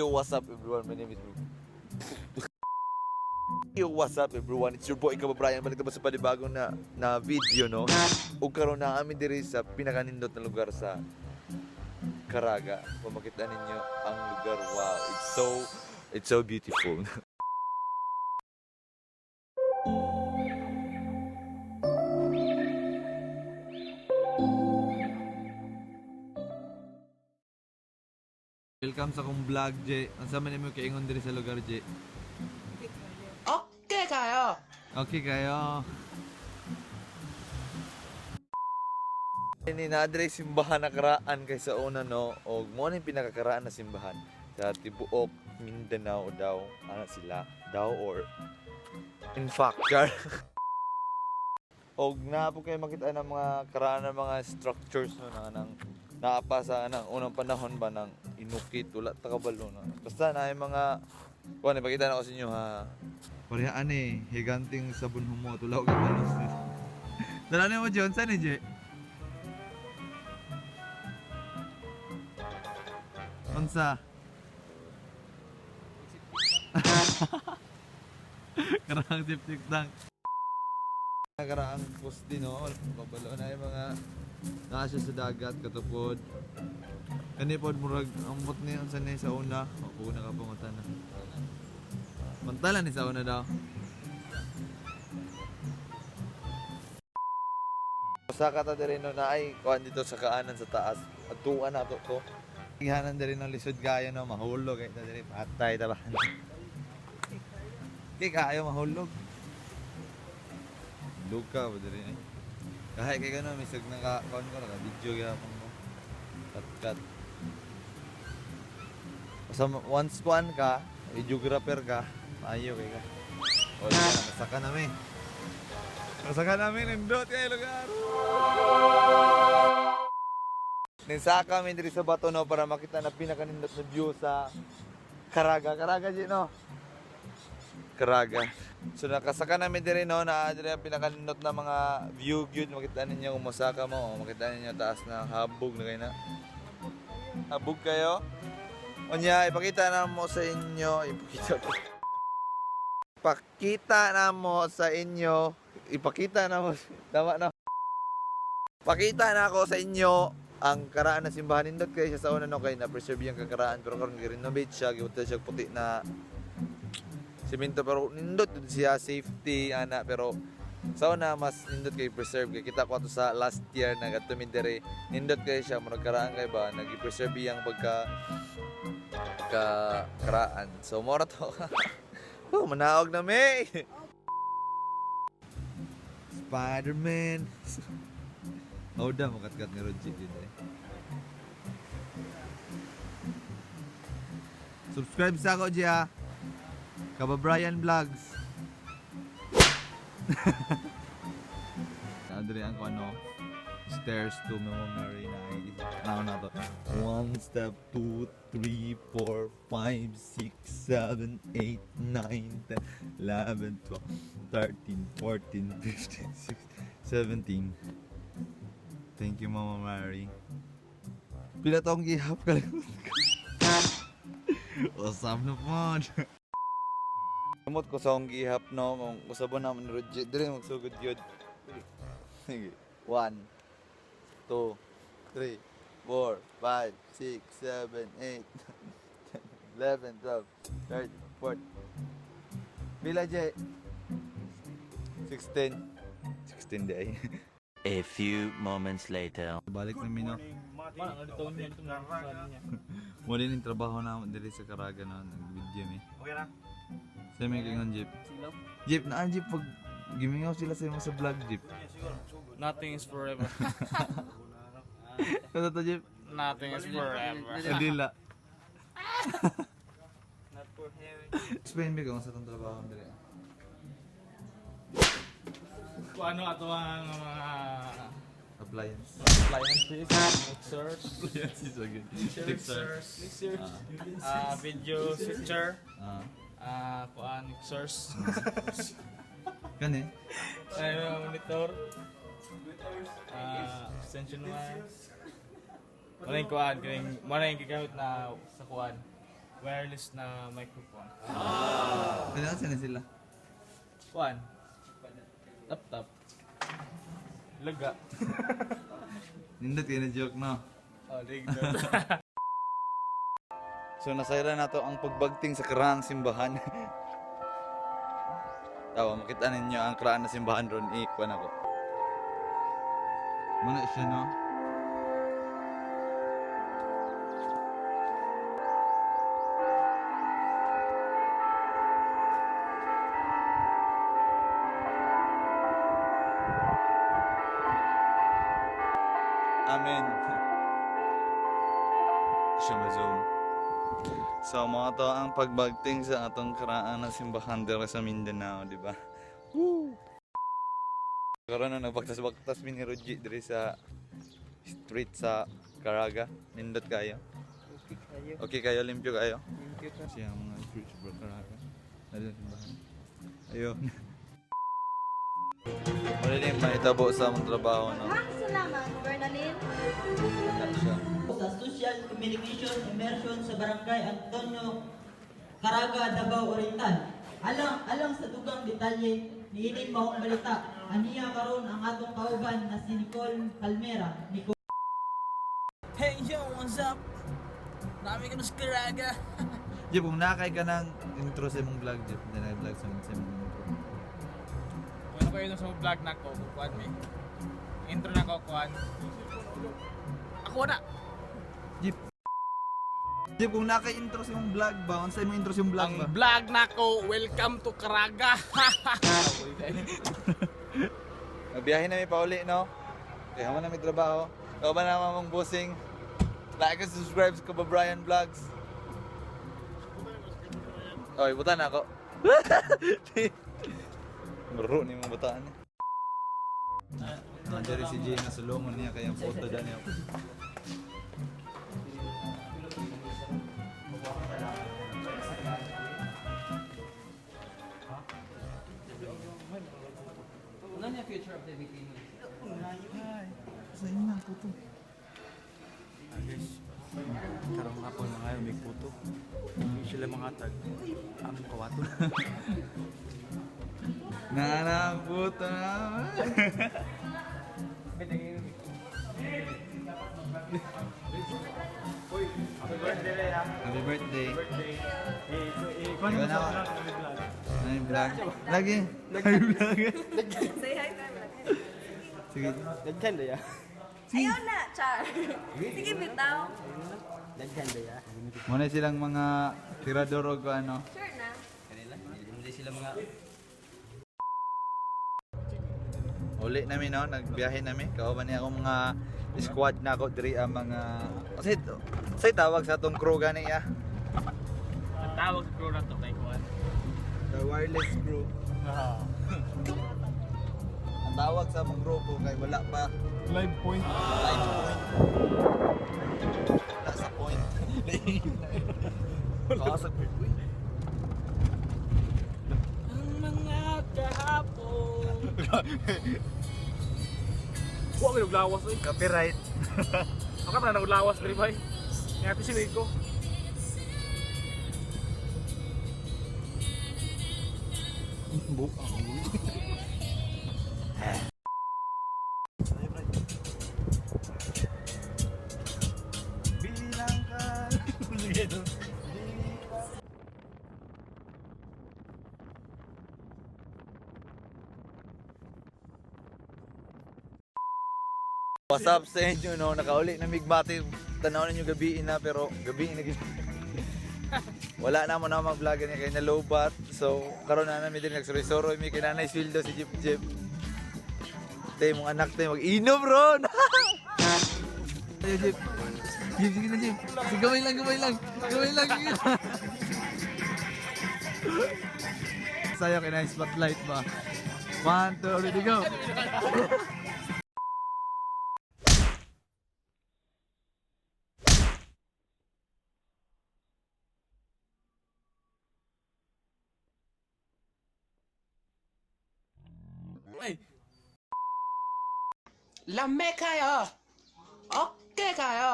Yo, what's up, everyone? My name is Yo, what's up, everyone? It's your boy Kababrayan. Balik na ba sa panibagong na video, no? Ug karon na kami diri sa pinakanindot na lugar sa Caraga. Kung makita ninyo ang lugar, wow, it's so beautiful. Welcome sa akong vlog, J. Ang sama nimo kaingon diri sa lugar, J? Okay kayo. Okay kayo. Ini na diri simbahan na karaan kay sa una, no, og mo ni pinakakaraan na simbahan sa tibuok Mindanao daw ana sila daw or in fact char. Og naa po kayo makita ng mga karaan ng mga structures, no, na nang naa pa sa nang unang panahon ba ng inukit, wala ta kabalo na. Basta na yung mga kuan, ipakita na ko sa inyo ha. Parehaan eh, higanting sabon humot, wala ko kabalo. Dala na mo Johnson eh, Jay. Unsa? Karaang septic tank. Karaang poste, no? Kabalo na yung mga naa siya sa dagat katupod. Kani pod murag ambot ni unsa ni sa una. Ako na kapangutan na. Pantala ni sa una daw. Sa kata diri, no, na ay kuan dito sa kaanan sa taas. Atuan na to to. Gihanan diri ng lisod kayo, no, mahulog kay ta diri, patay ta ba. Kay kayo mahulog. Luka ba diri eh. Kahit kay gano misag naka kuan ko, naka video gyapon ko. Cut cut. Basta once kuan ka, videographer ka, maayo kay ka. O, di ka, nakasaka nami. Nakasaka namin, nindot kay lugar. Nisaka kami diri sa bato, no, para makita na pinakanindot na view sa Caraga. Caraga di no. Caraga. So nakasaka namin diri, no, na diri ang pinakanindot na mga view gyud, makita ninyo kung mosaka mo, oh, makita ninyo taas na habog na kayo na. Habog kayo. Unya, ipakita na mo sa inyo, ipakita ko. Pakita na mo sa inyo, ipakita na mo, tama na. Pakita na ako sa inyo ang karaan ng simbahan. Nindot kayo siya sa una, no, kay na-preserve yung kakaraan, pero karon gi-renovate siya, gibutan siya og puti na simento, pero nindot jud siya, safety ana, pero sa una mas nindot kay preserve kay kita ko ato sa last year na kadto mi diri, nindot kay siya, murag karaan kay ba nagi-preserve iyang pagka ka karaan. So mora to. Oh, manaog na mi. Spider-Man. Oh, da makatkat ni Roger yun eh. Subscribe sa ako, Gia. Kababrayan Vlogs. Adre ang ano, stairs to Mama Mary na now na to. 1 step, 2, 3, 4, 5, 6, 7, 8, 9, 10, 11, 12, 13, 14, 15, 16, 17. Thank you, Mama Mary. Pila taong gihap ka lang. Usap na po. Kamot ko sa akong gihap, no. Mong usabon naman ni Roger. Dire magsugod yun. Sige. 1, 2, 3, 4, 5, 6, 7, 8, 10, 11, 12, 13, 14. Pila, Jay? 16. 16 di ay. A few moments later. Balik na mi, no. Muli ning trabaho na diri sa Caraga, no, nag-video mi. Okay ra. Sa may kingon jeep. Jeep na jeep pag gimingaw sila sa imo sa vlog, jeep. Nothing is forever. Kato to, jeep. Nothing is forever. Adila. Not for heaven. Explain mi kung sa tong trabaho diri. Kung ano ato ang mga Appliance. appliances, mixers, Appliances again. mixers, video switcher, Ah. Kuan mixers, Kani? ay, monitor, extension wire. Wala yung kuan, kaning wala yung gigamit na sa kuan. Wireless na microphone. Ano na sila? Kuan. Laptop. Laga. Nindot kayo na joke, no? Oh, ligdo. So nasayra na to ang pagbagting sa karaang simbahan. Tawa, makita ninyo ang karaan na simbahan ron. Ikuan ako. Muna siya, no? Amen. Siya ma-zoom. So, mga to ang pagbagting sa atong karaan ng simbahan dito sa Mindanao, di ba? Woo! Karon na nagbaktas-baktas mi ni Roji diri sa street sa Caraga. Nindot kayo. Okay kayo. Okay kayo, limpyo kayo. Thank you. Siya ang mga street sa Caraga. Nandun simbahan. Ayun. Wala na yung mahitabo sa among trabaho, no? Maraming salamat, Bernalyn. Wala siya. Sa Social Communication Immersion sa Barangay Antonio Caraga, Davao Oriental. Alang alang sa dugang detalye niining maong balita, aniya karon ang atong kauban na si Nicole Palmera. Nicole. Hey yo, what's up? Dami ka na sa Caraga. Jeff, kung nakay ka ng intro sa imong vlog, Jeff, hindi na vlog sa imong intro. Kung ano kayo sa vlog na ko, kukuan mi. Intro na ko, kuan. Ako na! Jeep. Jeep, kung nakay intro sa imong vlog ba, unsa imong intro sa imong vlog Ang ba? vlog na ko, welcome to Caraga! Magbiyahe na mi pauli, no? Kaya mo na may trabaho. Ikaw ba naman mong bossing? Like and subscribe sa Kababayan Vlogs. Oy, buta na ako. Maro ni mong bataan eh. Nandiyan si Jay na sulungon niya kaya ang photo dyan niya. Sa inyo ang puto. Guys, karong hapon na ngayon may puto. Hindi sila mga tag. Among kawato. Nana, puto na. Happy birthday, ha. Happy birthday. Birthday. Eh, Ikaw na ako. Ano yung vlog? Lagi. Lagi vlog. Say hi to everyone. Sige. Daghan da ya. Ayaw na, char. Sige, bitaw. Daghan da ya. Muna silang mga tirador o kung ano. Sure na. Hindi sila mga Uli namin no, nagbiyahe nami. Kauban niya akong mga squad na ako diri ang mga kasi say tawag sa atong crew gani ya. Ang tawag sa crew na to kay kuan. The wireless crew. Ang tawag sa among grupo kay wala pa live point. live point. Wala sa point. Kasag point. Ang mga kahapon. Huwag ka naglawas eh. Copyright. Ako na naglawas diri bay. Ngati si Rico. Bilang ka. Sige to. What's up sa inyo, no? Nakauli na migmati. Tanaw ninyo gabi na, pero gabi na gid. Wala na mo na mag-vlog niya kay na lobat. So, karon na namin din nagsuroy-suroy mi kay Nanay Swildo si Jeep Jeep. Tay mong anak tay mag-inom ron. Tayo, Jeep. Jeep, sige na, Jeep. Sige, gamay lang, gamay lang. Gamay lang. Sige. Sayo kay na spotlight ba? One, two, ready, go. Ay, Lame kayo. Okay kayo.